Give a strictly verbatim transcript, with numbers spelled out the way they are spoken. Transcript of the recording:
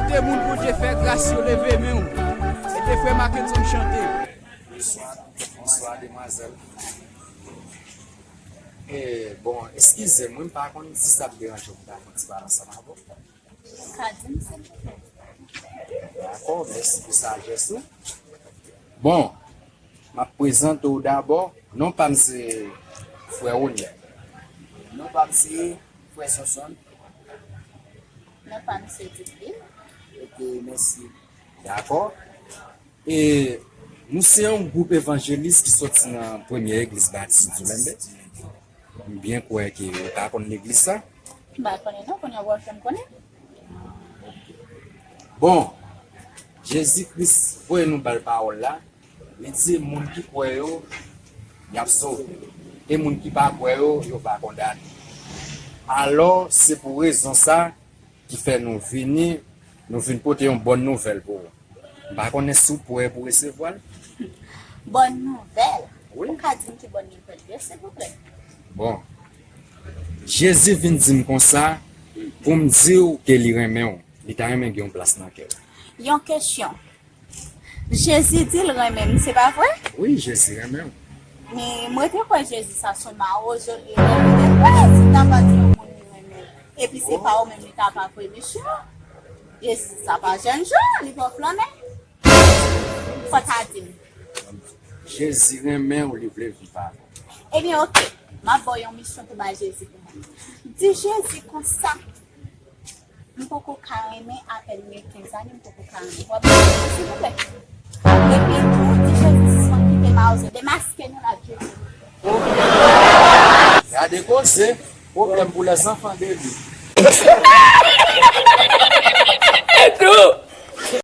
Te moun Bondye fè gras yo, leve men w. Ede frè Mackenson chante. Bonswa, bonswa, demwazèl. E, bon, eskize m, wi, m pa konn si sa ap deranje w pou m ta fè yon ti pale ansanm avè w. Ou ka di m, silvouplè. Dakò, mèsi pou sajès ou. Bon, m ap prezante w dabò. Non pa m se Frè Roniel. Non pa m se Frè Sonson. Non pa m se Didlin. Ok, mèsi. Dakò. E nou se yon gwoup evanjelis ki soti nan premye egliz batis Dilenbe. M byen kwè ke ou pa konn legliz sa. M pa konnen non, kounye a w ap fè m konnen. Bon, Jezi Kris voye nou ba l pawòl la. Li di moun ki kwè yo, y ap sove. E moun ki pa kwè yo, yo va kondane. Alò, se pou rezon sa ki fè nou vini, nou vin pote yon bòn nouvèl pou ou. M pa konnen si w prè pou resevwa l. Bòn nouvèl? Wi. Ou ka di m ki bòn nouvèl li ye, silvouplè? Bon, Jezi vin di m konsa pou m di w ke li renmen w. Li ta renmen gen yon plas nan kè w. Yon kesyon. Jezi di l renmen m, se pa vre? Wi, Jezi renmen w. Men mwen te kwè Jezi sa se yon mawozo li renmen. Jezi ta pa di yon moun li renmen l. Epi se pa ou menm li ta pa vre, mesye. Jezi sa pa jènjan, li pa flannen. Fò ta di m. Jezi renmen w, li vle viv avè w. Ebyen, oke. M ap ba w yon misyon pou bay Jezi pou mwen. Di Jezi konsa. M poko ka renmen apèn gen kenz ane, m poko ka renmen. W ap di silvouplè. Epi tou, di Jezi sispann kite mawozo, demaske nou la Jezi. Gade koze, pwoblèm pou lèzanfan de li. E tou,